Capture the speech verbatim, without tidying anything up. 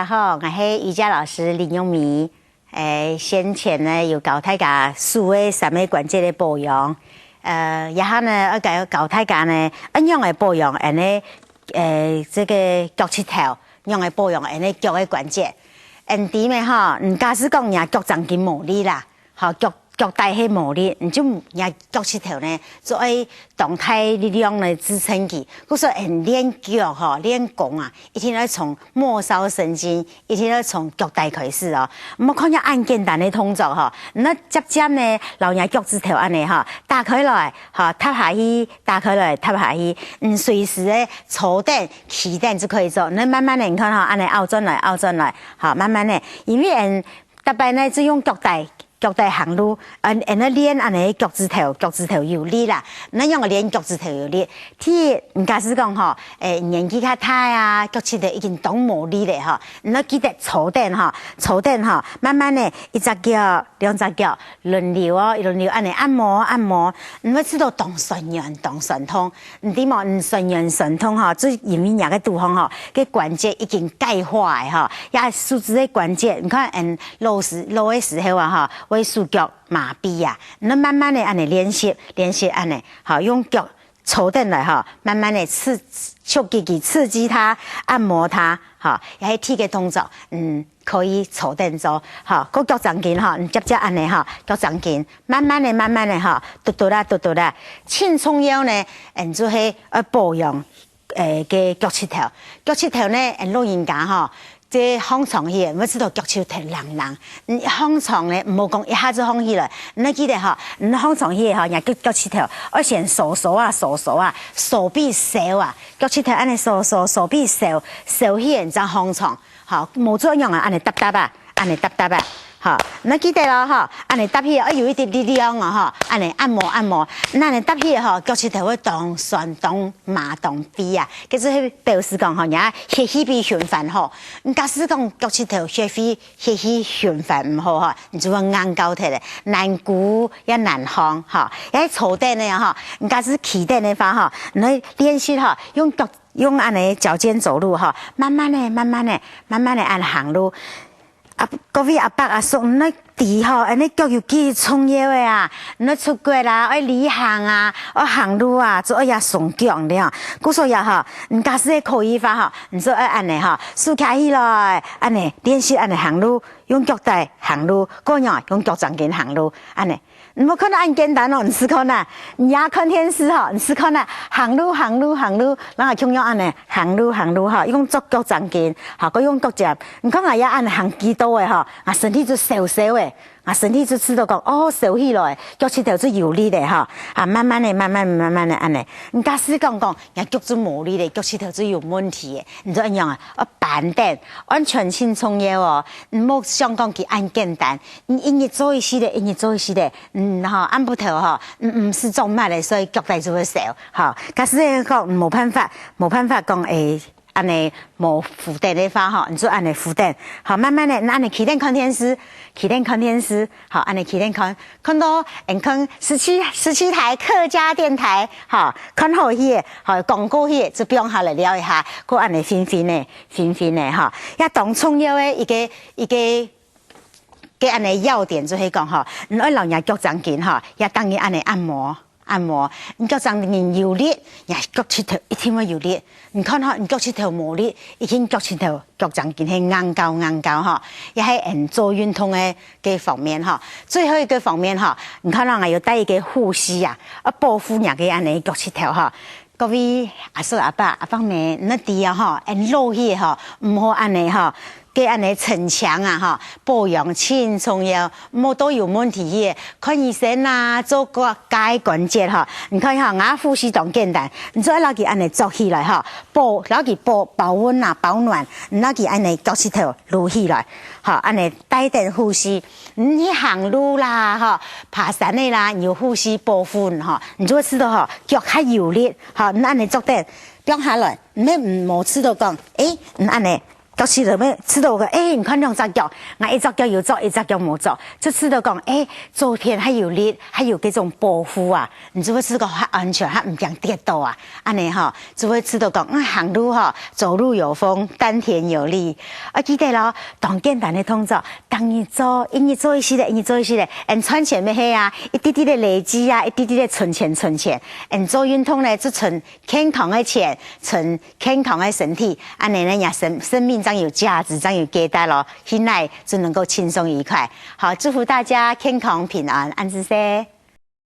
大家好，我係瑜伽老師林永米。誒，先前呢有教大家手个三个關節个保養，呃，這下呢愛教教大家呢，愛仰仔保養恁呢，誒，這个腳膝頭，仰仔保養恁呢腳个關節。恁知咩吼，毋假使講若腳正經無力啦，吼，腳腳底係無力，你就若腳膝頭呢，就愛當大力量來支撐佢。故所恁練腳吼，練功啊，一定愛從末梢神經，一定愛從腳底開始哦。毋好看著恁簡單个動作吼，你愛漸漸呢，摎若腳趾頭恁呢吼，打開來，吼，踏下去，打開來，踏下去，嗯，隨時个坐等、企等就可以做。你慢慢个，你看吼，恁呢拗轉來，拗轉來，吼，慢慢个，因為嗯，逐擺呢就用腳底 腳底行路，恁恁樣練恁樣腳趾頭，腳趾頭有力啦。恁樣樣練腳趾頭有力。第一，毋假使講吼，誒，年紀較大啊，腳趾頭已經當無力咧吼，你愛記得坐等吼，坐等吼，慢慢个一隻腳、兩隻腳輪流哦，輪流恁樣按摩按摩，你會試著當痠軟、當痠痛。 毋知無，嗯，痠軟痠痛吼，就因為若个肚項吼，个關節已經鈣化个吼，也手指个關節，你看，嗯，老時老个時候啊吼，會手腳麻痺啊，你慢慢个恁樣練習，練習恁樣，吼，用腳坐等來吼，慢慢个刺，刺激佢，刺激它，按摩它，吼，也係第一个動作，嗯。 可以坐等做，吼，个腳正經吼，你接接恁樣吼，腳正經，慢慢个、慢慢个吼，嘟嘟啦、嘟嘟啦，盡重要呢，嗯，就係愛保養，誒，个腳趾頭。腳趾頭呢，嗯，老人家吼，這䟘床去，會試著腳趾頭冷冷。嗯，䟘床呢，毋好講一下子䟘起來，你愛記得吼，你䟘床去吼，若腳腳趾頭愛先收收啊，收收啊，手臂收啊，腳趾頭恁樣收收，手臂收，收起來正䟘床。 吼，無做樣啊，恁樣搭搭啊，恁樣搭搭啊，吼，你愛記得咯，吼，恁樣搭起，愛有一點力量哦，吼，恁樣按摩按摩，恁樣搭起吼，腳趾頭會當痠當麻當痺啊，這就係表示講吼，若血氣無循環吼，你假使講腳趾頭血氣血氣循環毋好吼，你就會硬到忒咧，難跍也難䟘，吼，也係坐等个吼，你假使企等个話吼，你愛練習吼，用腳 用恁樣腳尖走路吼，慢慢个、慢慢个、慢慢个恁行路。啊，各位阿伯阿叔，你愛知吼，恁樣腳有幾重要个啊！你愛出國啦，愛旅行啊，愛行路啊，就愛這雙腳了。故所以吼，你假使係可以話吼，你就愛恁樣吼，豎起來，恁樣練習恁樣行路，用腳底行路，過樣用腳正經行路，恁樣。 你莫看到恁簡單哦，你試看啊，你也看電視吼，你試看啊，行路行路行路，人也共樣恁樣行路行路吼，用足腳正經，吼，過用腳尖。你看𠊎也恁樣行幾多个吼，𠊎身體就燒燒个，𠊎身體就知道講，哦，燒起來，腳趾頭就有力个吼，啊，慢慢个、慢慢慢慢个恁樣。你假使講講，若腳就無力咧，腳趾頭就有問題个，你就恁樣啊，愛扳等，安全性重要哦，你莫想講佢恁簡單，你一日做一息个，一日做一息个， 嗯，吼，暗晡頭吼，嗯，嗯，毋使做麼个，所以腳底就會燒，吼。假使講無辦法，無辦法講會恁樣無扶等个話吼，你就恁樣扶等，吼，慢慢个，恁樣企等看電視，企等看電視，吼，恁樣企等看，看到，嗯，看十七，十七台客家電台，吼，看好去个，吼，廣告去个，就放下來尞一下，過恁樣fin fin个，fin fin个，吼。也當重要个一个，一个 个恁樣要點就係講吼，你愛摎若腳正經吼，也當然恁樣按摩，按摩。你腳正經有力，若腳趾頭一定會有力。你看吼，你腳趾頭無力，已經腳趾頭、腳正經係硬膠硬膠吼，也係嗯做運動个个方面吼。最後一个方面吼，你看吼，𠊎有帶一个護膝啊，愛保護若个恁樣腳趾頭吼。 各位阿叔阿伯、阿伯姆，你知啊吼，恁老去吼，毋好恁樣吼，个恁樣逞強啊吼，保養盡重要，莫到有問題去看醫生啊，做骨、該關節吼。你看吼，𠊎護膝當簡單，你就愛摎佢恁樣做起來吼，保，摎佢保，保溫啊，保暖，你摎佢恁樣腳趾頭擼起來，吼，恁樣帶等護膝，你去行路啦，吼，爬山个啦，你有護膝保護，吼，你就會知道吼，腳較有力。 好，你恁樣做得放下來，你毋好試著講，誒，你恁樣到時就會知道个，欸，你看兩隻腳，𠊎一隻腳有著，一隻腳無著，就知道講，欸，左片較有力，較有這種保護啊，你就會知道較安全，較毋驚跌倒啊，恁呢吼，就會知道講，嗯，行路吼，走路有風，丹田有力。啊，記得咯，當簡單个動作，逐日做，一日做一息仔，一日做一息仔，嗯，賺錢乜係啊，一滴滴个累積啊，一滴滴个存錢存錢，嗯，做運動呢，就存健康个錢，存健康个身體，恁呢呢，若生生命正有價值，正有價值咯，心內就能夠輕鬆愉快。好，祝福大家健康平安，恁仔細。